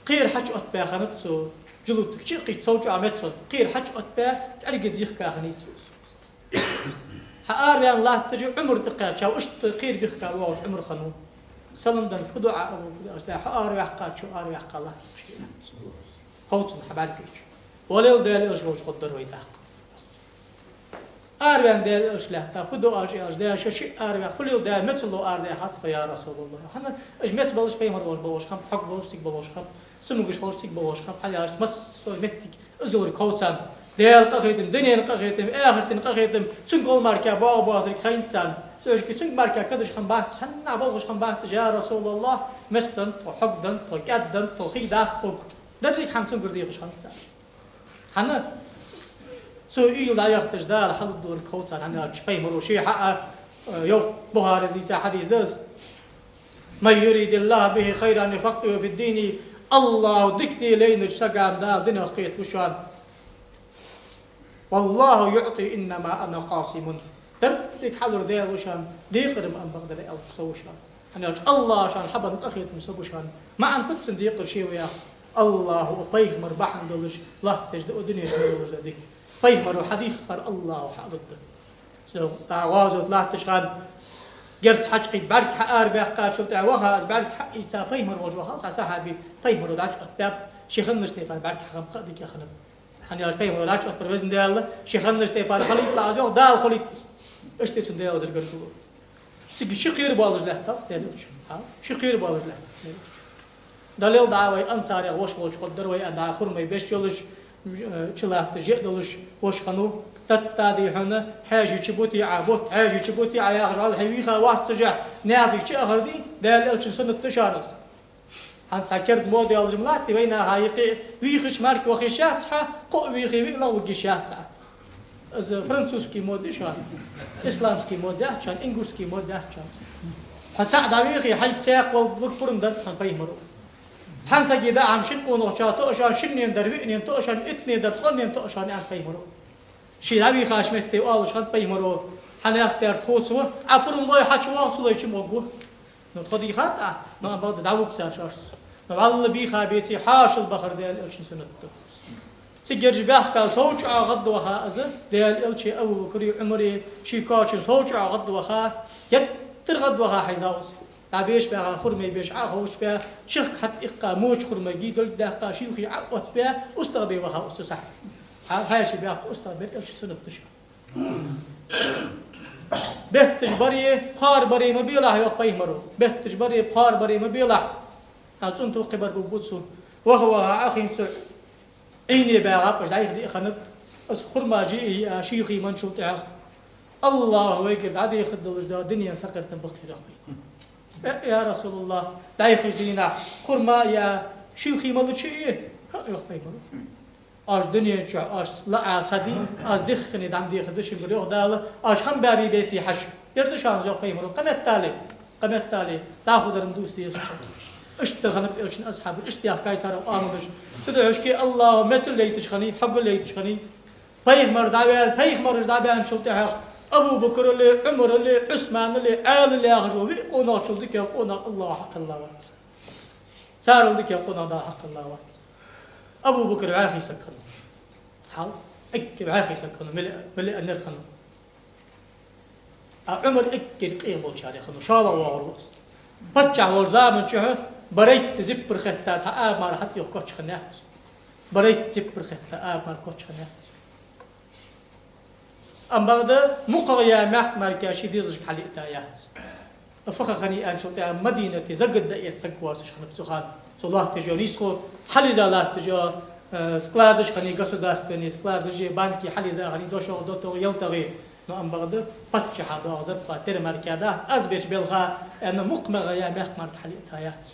Кхера хьачуоттабаь хиннад цо, желудок чу а кхийтта, сов чӀоагӀа мецвенна, кхера хьачуоттабаь, тӀерга зихка хиннай цо из. Хьаараваьнна латташ Ӏумар тӀакхаьчав, иштта кхера бихка воагӀаш Ӏумар хиннав. Салам денна, фу ду Ӏа, Абу Бакр, аьлча, хьо араваьккхача, араваьккхалахь. Кховцам хьа бӀаргачу. Валел, Даьла Элча волча гӀо дар вай тӀаккха. Араваьнна Даьла Элча лаьттав, фу ду аьлча, аьлча, Даьла, шо шиъ араваьккха, хулил Даьла, мецвале араваьккхад тхо, я Расулаллахӏ. ХӀана, уж мецбелаш пайхамар волаш болаш хиннаб, хьог болаш цига болаш хиннаб, цамогаш хилаш цига болаш хиннаб, хьаяьлча, массо а моттиг из йолга кховцам. Даьла къахетам, дунен къахетам, ахартан къахетам, цунга гӀолла мара боагӀа боацарг хайнад царна. Цхьабарашка цунга мара кадаш хиннабац, санна болхаш хиннабац, я Расулаллахӏ, мец деннад тхо, хьог деннад тхо, кӀаьд деннад тхо, хий дац тхога. Деррига хӀама цунгара дехаш хиннад царна. ХӀана, цо уйла дӀаяхийташ Дала хьалургдолга кховцам, хӀана аьлча пайхамаро ше хьа а, э, йоах, Бухарес дийца хьадис да из. من يرد الله به خيرا يفقهه في الدين. АллахӀа дика де лайнача сага Дала динах кхетабу шоана. والله يعطي إنما أنا قاسم. Деррига хьалур Даьла ва шоана, декхар ма ам бакъдар аьлча со ва шоана. ХӀана аьлча АллахӀа шоана хьабенна къахетам со бу шоана. МаӀан фуд цун декхар ше ва яхар? АллахӀа пайхамар бахьан долаш латтадеш да дунен чу мел долаш да дика. Пайхамаро хьадийхар АллахӀа хьалургда. Цу дӀа гӀазот латтача хана герз хьачукхийтта бӀарг хьаарабаьккхачул тӀехьагӀа ваха, из бӀарг хьаийца пайхамар волча ваха, цхьа сахьаби, пайхамаро дӀачуоттабаьб, ше хиннача тайпара бӀарг хьахам кхы а дика хиннаб. ХӀана аьлча пайхамаро дӀачуоттабар Везан Даьла, ше хиннача тайпара хилийта аз, йоах, Дала хилийт из. Иштта цунна Даьла озар гаргало. Цига ши кхера болаш лаьттав Даьла Элча. Хьа? Ши кхера болаш лаьттав. Далил да вай ансарех воша волча гӀо дар вай, а да хурмай беш йолаш, э, чулатташ жеъ долаш воша хиннав. Таттади хьона хьаьжи чу бутий Ӏа, бутт хьаьжи чу бутий Ӏа яхаш валла хье вийха ваттажехь, наьсаг чу ахар дий, Даьла Элчан суннат да шоана из. ХӀанз цхьа керда мода йолаш ма латт вайнаха юкъе, вийхача мара ваха йиш яц хьа, кхоъ вийхе виълагӀа вуга йиш яц хьа. Из французский мода я шоана, исламский мода яц шоана, ингушский мода яц шоана. Хьо цхьаъ дӀавийхе, хьайца цхьаькха вала вуга пурам деннад хьона пайхамаро. Цхьан сага даа хӀама шин къонахчоа тоъаш, шиннена дар виънена тоъаш, иттанена дар ткъаннена тоъаш, аьннад пайхамаро. Ше дӀавийхача метте оалаш хиннад пайхамаро: хьа наькъ тӀера тхоца ва, Ӏа пурам лой хьачу воагӀа, ца лой чу ма вугва. Ну, тхо дийхад Ӏа, ну, а бакъда дӀавугсар шоаш. Ну, валла бийха беце, хьоашал бахар Даьла Элчан суннат да. Цига ераш баьхка сов чӀоагӀа гӀадваха из, Даьла Элчеи Абу Бакри Ӏумари ший кочан сов чӀоагӀа гӀадваха, геттара гӀадваха хьийзав из. ДӀабеш баьха хурмай беш Ӏа а ховш баь, чехка хьатӀаиккха, моча хурмай гий долга даьккха, ший юхе Ӏа а оттабаь, устагӀа бе ваха из цу сахьте. Хьа-, хьаьший баьхка устагӀа бер Элчан суннат да шоана. Бетташ баре, пхьор баре ма белахь, йоах пайхамаро. Бетташ баре, пхьор баре ма белахь. А цӀун тӀа кхибар бу буцу. Ваха-ваха Ӏохайна цу Ӏийне баьгӀаб, уж дӀайха диъ хиннад. Из хурма жиъ а ший юхе менначул тӀехьагӀа. АллахӀа вайгара дӀадехаргдолаш дола дунен сакъердам ба-кх ер, йоах пайхамаро. Э, я РасулаллахӀ, дӀайхача дийнахьа кхурма а яь, шилхий малаш а йий? ХӀаъ, йоах пайхамаро. Оаш дунен чу, оаш лаа са дий, аз диххе дӀа ма дехаргда шугара, йоах Дала, оаш хӀама баьбий беций хьажа. Ер да шоана из, йоах пайхамаро, кхы меттел, кхы меттел, дӀахо дар ма дувца дезача. Иштта хиннаб Элчан асхьабаш, иштта яхкай цар оамал деш. Цудухьа шке АллахӀа мецал лайташ хиннай, хьогал лайташ хиннай. Пайхамар дӀаваьле, пайхамараш дӀабаьнначул тӀехьагӀа Абу Бакр а ле, Ӏумар а ле, Ӏусман а ле, Ӏаьла а ле яхаш вола виъ къонахчул дикагӀа къонах АллахӀа хьакхелла вац. Царел дикагӀа къонах Дала хьакхелла вац. Абу Бакр вӀаьхий саг хиннав. Хьал, эггара вӀаьхий саг хиннав, миллион-, миллионер хиннав. А Ӏумар эггара къе болчарех хиннав, шоллагӀа воагӀар ва из. Паччахь волча заман чухь барайтта зиппар хетта цхьа аба мара хьатӀайоха коч хиннаяц. Барайтта зиппар хетта аба мара коч хиннаяц. Амма бакъда мукъагӀа яь мехка мара ший дезалашка хьалъита яц. Фу ха хиннай аьнначул тӀехьагӀа Мадинате закат дӀаэца саг воацаш хиннав цу хана. Цо латташ йола нийсхо, хьалъиза латташ йола, э, складаш хиннай, государственный складаш, банки хьалъиза хиннай, дошогӀа, дотогӀа, ялтагӀа. Но амма бакъда паччахьа доагӀа зарплата тера мара дац, аз беча белха аьнна, мукъагӀа яь мехка мара хьалъита яц.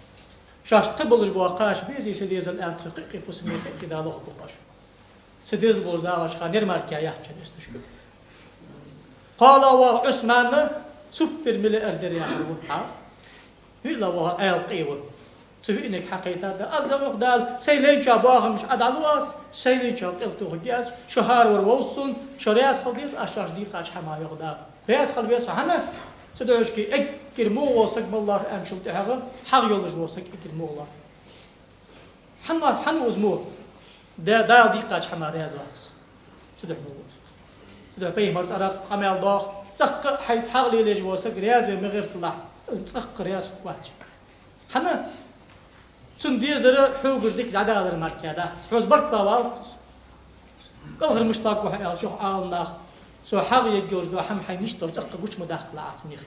Шоашта кхы болаш бола кхаш безий са дезал аьнна, цу кхы-кхы фусаме кхы-кхы далох бу кхаш. Са дезал болаш дагӀаш ха нер мара яц шоана эсташ хӀама. КхоалагӀа воагӀа Ӏусман супермиллиардер яхар ва, хьа? ВиълагӀа воагӀа Ӏаьла къе ва. Цу виънега хьакхайкар да. Аз, йоах Дала, сай лайначоа бахамаш Ӏа дӀалу аз, сай лайначоа къел тохаргья аз, шо хӀаравар вовза сона, шо раьза хила деза аз шоашта дийкъача хӀамах, йоах Дала. Раьза хила веза хьо, хӀана? Цудухьа шке эггара мугӀа вола саг малар аьнначул тӀехьагӀа, хьагӀ йолаш вола саг эггара мугӀа лар. ХӀана, хӀана ва из мугӀа? Да-, Дала дийкъача хӀамах раьза вац из. Цудухьа мугӀа ва из. Цудухьа пайхамара цӀерагӀа къамаьл доагӀа, цӀаккха а хьайца хьагӀ лелаеш вола саг раьза ве ма гӀерталахь, из цӀаккха раьза хургвац. ХӀана? Цун дезар хьогара дика дӀадалар мара дац. Хьо из барт бе валац из. КӀалхара мишта гу хьо аьлча, йоах Ӏаламнаха, цо хьагӀ ергйолаш дола хӀама хьайна нийсдолаш цӀаккха гуча ма даккхалахь цун юхе.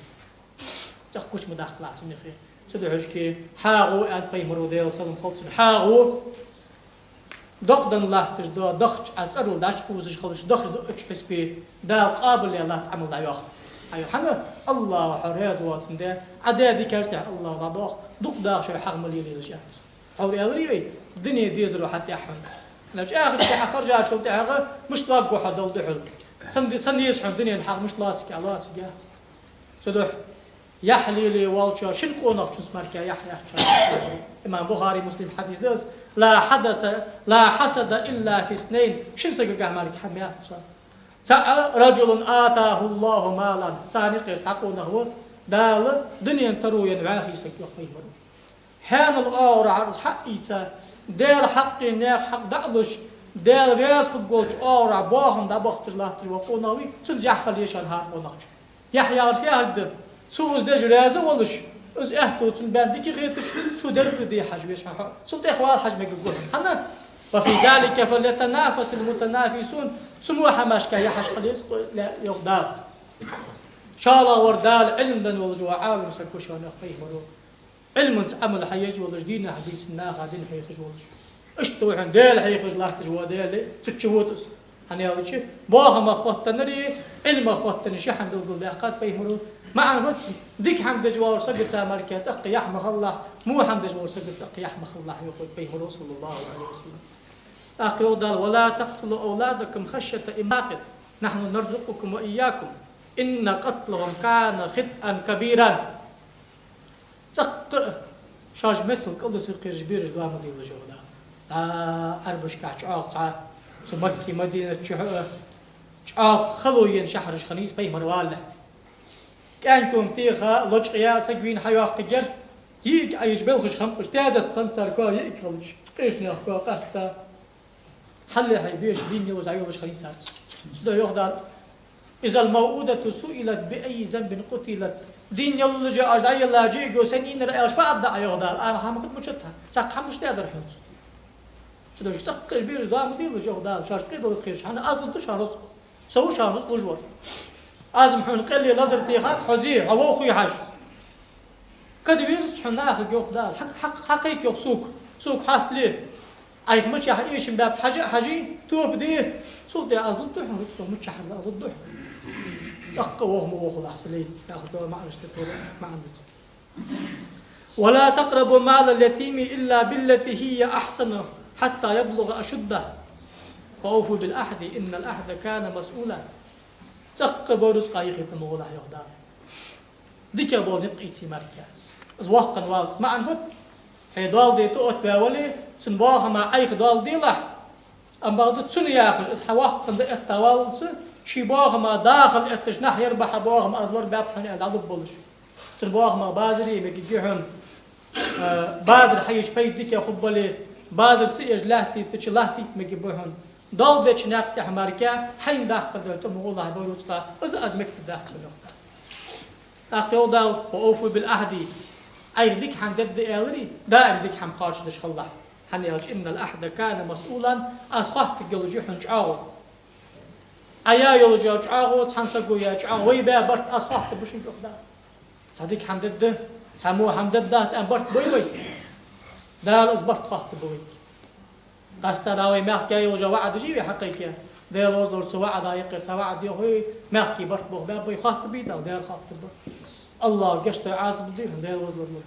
ЦӀаккха гуча ма даккхалахь цун юхе. Цудухьа шке хьагӀ ва, аьннад пайхамаро, Даьла салам хилда цунна, хьагӀ ва. Докъа денна латташ дола дахча, Ӏа цӀерал дӀачукхувсаш хилча дахча дуача хьисапе, Дала къоабал е латт Ӏамал дӀайоах. Ӏа йоах, хӀана? АллахӀа хьо раьза воацандаь, Ӏа даь дикаш тӀехьа АллахӀа дӀадоагӀа, дукха даха шоай хьагӀ ма лелаелаш, аьннад цо. Хьо аьлар вай, дунен дезаро хьатӀадаьд хьона. ХӀана аьлча, ахарта хьахержачул тӀехьагӀа мишта гу хьо, Далла духьал. Сенна де-, сенна еза хьона дунен хьагӀ, мишта лоацаргья, лоацаргьяц. Цудухьа яхь лелае волчо шин къонахчунца мара яхь яц. Имам Бухари, Муслима хьадис да из: «لا حدث، لا حسد إلا في اثنين». Шин сагагахь мара хӀама яц цхьа. ЦаӀ: «رجل آتاه الله مالا». Царна юкъера цхьа къонах ва, Дала дунен таро енна вӀаьхий саг, йоах пайхамаро. Хьанал оагӀорахьара из хьаийца, Даьла хьакъе наьха хьакъ дӀа а луш, Даьла раьза хургволча оагӀорахьа боахам дӀабахийташ латташ вола къонах вий, цунца яхь хила еза шоана хӀара къонахчун. Яхь яхар фу яхилга да? Цо из деш раьза а волаш, из аьттув цунна баьнна дика хеташ, цо деррига де хьажа веза хьо. Цул тӀехвала хьажа мегаргва хьона. ХӀана? «وفي ذلك فليتنافس المتنافسون». Цу мо хӀамашка яхьаш хила еза, йоах Дала. ШоллагӀвар Дала Ӏилма денна волаш вола Ӏалим саг ва шоана, йоах пайхамаро. Ӏилманца Ӏамал хьаеш волаш, дийнахьа, бийсанна наха дин хьехаш волаш. Иштта ва хьона Даьла хьехаш латташ вола Даьла, цу чу вода из. ХӀана аьлча, боахамах хоттаденнареи, Ӏилмах хоттаденнареи ши хӀама белгалдаьккхад пайхамаро. МаӀан фуд цун? Дика хӀама деш волча сагаца мара цӀаккха яхь ма хилалахь, во хӀама деш волча сагаца цӀаккха яхь ма хилалахь, йоах вай пайхамаро, صلى الله عليه وسلم. ТӀаккха йоах Дала: «ولا تقتلوا أولادكم خشية إملاق، نحن نرزقكم وإياكم، إن قتلهم كان خطئا كبيرا». ЦӀаккха а шоаш мецал кӀалдиса кхераш бераш доа ма делаш, йоах Дала. ДӀа Ӏарбашкахь чӀоагӀа цхьа, цу Макка, Мадинат чухь а чӀоагӀа хало ена шахьараш хиннай из пайхамар валалехь. КӀаьнк-м теха, лочкъаяь саг вийна хьайоаккхаргьяр, йиӀиг Ӏайжа белхаш хиннаб уж, тезет хиннад цар коа йиӀиг хилча, къеча наьха коа къаьста. Хьаллехьа беша дийна йолаш дӀайолаш хиннай цар. Цудухьа йоах Дала: «إذا الموءودة سئلت بأي ذنب قتلت». Дийна йолаш оаш дӀаелла йиӀиго сенна ийцар аьлча, фу аргда Ӏа, йоах Дала? Ӏа хӀама хӀама мичад хьа? Цхьаккха хӀама мишта даьдар хьона цо? Цудухьа цӀаккха а бераш доа ма делаш, йоах Дала, шоаш къе дала кхераш. ХӀана? Аз лургда шоана рузкъа. Со ва шоана рузкъа луш вар. Аз-м хьона къелле лазар техад, хьо зе, хьо вовхий хьажа. Каде везац хьона нахага, йоах Дала, хьа-, хьа-, хьакхайка, йоах, сога, сога хьастале. Ӏайха мичахьа эшам баьб хьажа а хьажий, тоба де. Цул тӀехьа аз лургда хьона рузкъа, мичахьара аз лургда хьона. Аккха вохма вохалахь са лей, яхаш дола маӀанаш тӀа тора маӀан да цун. ولا تقربوا مال اليتيم إلا بالتي هي أحسن حتى يبلغ أشده وأوفوا بالعهد إن العهد كان مسؤولا. ЦӀаккха бола рузкъа юхе тӀа ма гӀолахь, йоах Дала. Дика бола никъ ийце мара-кх. Из воккха валлалца маӀан фуд? Хье доал де тӀаоттаваь вале, цун бахама Ӏайха доал делахь, амма бакъда цунна яхаш, из хьа воккха да этта валлалца, ший бахама дахал этташ нах яр ба хьа бахам, аз лорабаьб хьона аьнна дӀалургболаш. Цун бахама базар е мегаш я хьона, э, базар хьаеш пайда дика хургболаш, базар ца еш латтийтача латтийта мегаш я хьона. Доал деча наькъа тӀа мара-кх, хьайна даккха дола тӀа ма гӀолахь бола рузкъа, из аз мегаш дац хьона, йоах Дала. ТӀаккха йоах Дала: وأوفوا بالعهد. Ӏайха дика хӀама дергда аьлча, даим дика хӀама кхоачашдеш хилалахь. ХӀана аьлча, إن العهد كان مسؤولا, аз хоаттаргйолаш я хьона чӀоагӀо. Ӏа яь йолаш йола чӀоагӀо, цхьан саго яь чӀоагӀо, вай баь барт аз хоаттаргба шуга, йоах Дала. Цхьа дика хӀама дергда, цхьа во хӀама дергдац аьнна барт бой вай? Дала из барт хоаттаргба вайга. Къаьстта вай мехка яь йолаш йола ваӀад жи ве хьакхайкаяь. Даьла возаллора цу ваӀада юкъера цхьа ваӀад йоах вай, мехка барт бох баьб вай, хоаттаргбий Дала? Даьла хоаттаргба. АллахӀа гешт дой, Ӏазап дой, Даьла возаллора.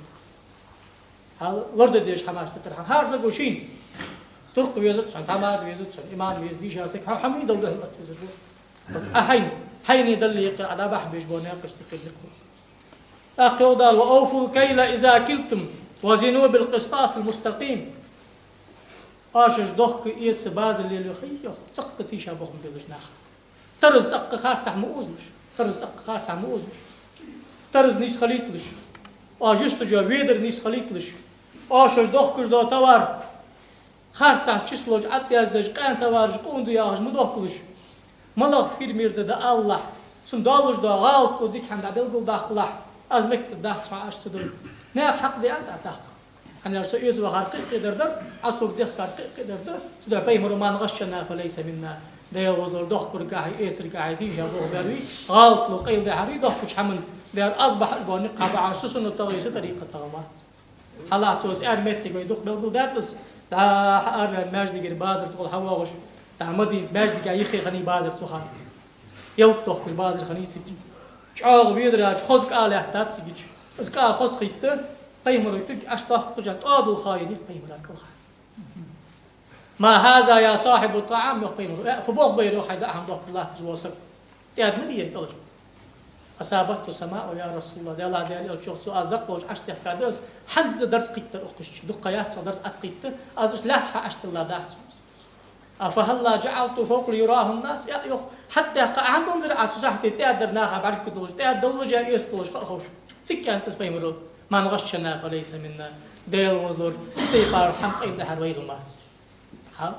Хьал лорда дезаш хӀамаш тӀа тӀара хьан хӀара саго шийна туркх везац хьона, тамада везац хьона, имам веза, дийша саг, хьо хьамий дала духьал атта везар ва. А хьайна, хьайна далла юкъера Ӏа дӀабахьа безаш бола наькъаш тӀа кхидна кхоз. ТӀаккха йоах Дала: وأوفوا الكيل إذا كلتم وزنوا بالقسطاس المستقيم. Оаш шоаш дохка эца базар лелаю хий, йоах, цӀаккха тийшаболх ма белаш наха. Тараз цӀаккха харцахьа ма озалаш, тараз цӀаккха харцахьа ма озалаш. Тараз нийса хилийталаш. Оаш юсташ йола ведар нийса хилийталаш. Оаш шоаш дохкаш дола товар харцахьа числош Ӏаддаздеш, къаьна товараш къона да яхаш ма дохкалаш. МалагӀа фермер да, да алалахь, цун долаш дола гӀалат, дика хӀама дӀабелгалдаккхалахь, аз мегаш дац хьона Ӏа иштта ца дой. Наьха хьакъ да аьнна дӀадаккха. ХӀана аьлча со эца вахар кхы а кхыдар да, Ӏа сога дехкар кхы а кхыдар да. Цудухьа пайхамара: من غشنا فليس منا. Даьла возаллора, дохкаргахьеи эцаргахьеи тийшаболх баьр вий, гӀалатло къайладаьхьар вий, дохкача хӀаман, даьра аз бахьа бола никъ хьа бахьаш, са суннатагӀеи са тӀарикъатагӀеи вац. Хьалха цо цӀера моттиг вай дукха белгалдаьд из, дӀа хьаараваьнна маьждигера базар тӀа гӀолла хьавоагӀаш, дӀа Мадинат маьждига юхе хиннай базар цу хана. Ялат дохкаш базар хиннай цига. ЧӀоагӀа ведараш, хоза кӀа лаьттад цигача. Из кӀа хоза хийтта, пайхамара туьг Ӏаш доккхажа тӀадулла ха еннай пайхамара кӀалха. ما هذا يا صاحب الطعام, йоах пайхамара. Э, фу болх байр, йоах, хьай даа хӀама дохкаш латташ вола саг? ТӀаьда ма дий ер кӀалха. أصابته سماء يا رسول الله. Даьла, Даьла элча, йоах цо, аз дакъа ловча Ӏаш техкад аз, хӀанз а дарс кхийттар укхаза чу. Дукха яц цо дарс Ӏа тӀакхийтта, аз иштта лаьтта хьа Ӏаш тилла дац. أفهلا جعلته فوق ليراه الناس؟ Э, йоах, хьатӀадехка Ӏа хӀана тилланзар Ӏа цу сахьте тӀаьдар наха бӀаргагуш, тӀаьдаллаш а эцаллаш ха а ховш? Цига аьннад из пайхамара: من غشنا فليس منا. Даьла возаллора, цу тайпара хӀама къайладаьхьар вайгара вац. Хьа?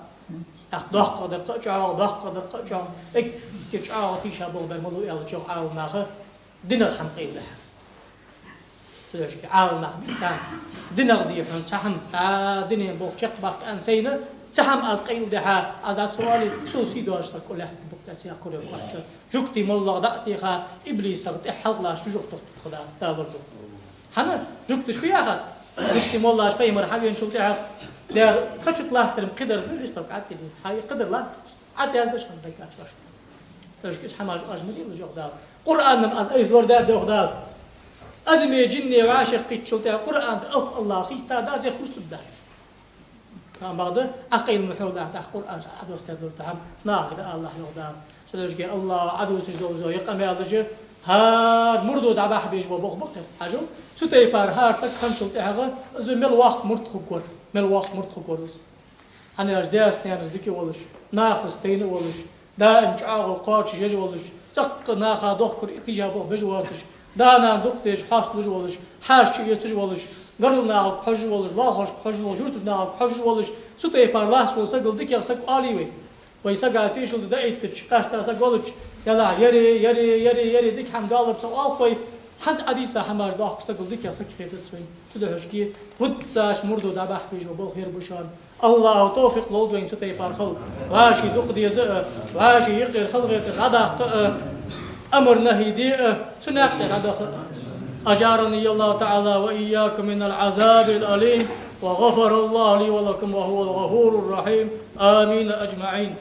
ТӀаккха доккхагӀдар кхы а чӀоагӀа, доккхагӀдар кхы а чӀоагӀа. Эггара чӀоагӀа тийшаболх баьр малув аьлча, йоах, Ӏаламнаха динах хӀама къайладаьхьар. Цудухьа Ӏаламнах бий царна, динах дий хьона цхьа хӀама, а, дина болх чакхбаккха аьнна сайна, цхьа хӀама аз къайладаьхьа, аз Ӏа ца оале, цул сий доацаш саг кӀал лаьтта букъ тӀа ца яккхар йоах. Жугтий моллагӀа дӀа а теха, иблисах тӀехьа хьалхалаш чужух тохтух Дала, Дала лорабу. ХӀана? Жугташа фу яхад? Жугтий моллаш пайхамар хьавеначул тӀехьагӀа, дера, кхачут латтар-м кхыдар да, листок Ӏаттили. Хьай кхыдар латтар. Ӏаддаздеш хӀама даггача оаш. Оаш кхы хӀамаш оаш ма дилла, йоах Дала. Къуръан-м аз айса лорадаьд, йоах Дала. Адаме, жинне вӀашагӀкхийттачул тӀехьагӀа Къуръан тӀа алап АллахӀа хийста дац, е хустур дац. Амма бакъда, Ӏа къайла ма хьулахь, тӀаккха Къуръан чу Ӏодоссадаь долаш да хӀама нахага дӀаалалахь, йоах Дала. Цудухьа АллахӀа Ӏодувцаш долаш дола ер къамаьлаш, хӀара мурдо дӀабахьа безаш бола болх ба-кх ер. Хьажал, цу тайпара хӀара саг хинначул тӀехьагӀа из мел воккха мурд хургвар, мел воккха мурд хургвар из. ХӀана аьлча, даьца-наьнаца дика волаш, нахаца тайна волаш, даим чӀоагӀо кхоачашъеш волаш, цӀаккха наха дохкар тийшаболх беш воацаш, да-нана дукха дезаш хьоасталуш волаш, хьаьша чу эцаш волаш, гаргара нахага хьожаш волаш, лоалахошка хьожаш волаш, юртарча нахага хьожаш волаш, цу тайпара латташ вола сагал дикагӀа саг оалий вай? Вай сага тешал даийтача, къаьстта саг волча, ялахь, ере, ере, ере, ере, дика хӀама доаллар ца оал-кх вай, хӀанз Ӏодийца хӀамаш дохка сагал дикагӀа саг хетац вайна. Цудухьа шки, вуццаш мурдо дӀабахьа безаш бола болх ер ба шоана. АллахӀа товфикъ лолда вайна цу тайпара хила. ВӀаший дукха деза а, вӀаший юкъера халахетар дӀадаккха а, амар-нахьи де а, цу наькъа тӀа дӀадаха а. أجارني الله تعالى وإياكم من العذاب الأليم، وغفر الله لي ولكم، وهو الغفور الرحيم. آمين أجمعين.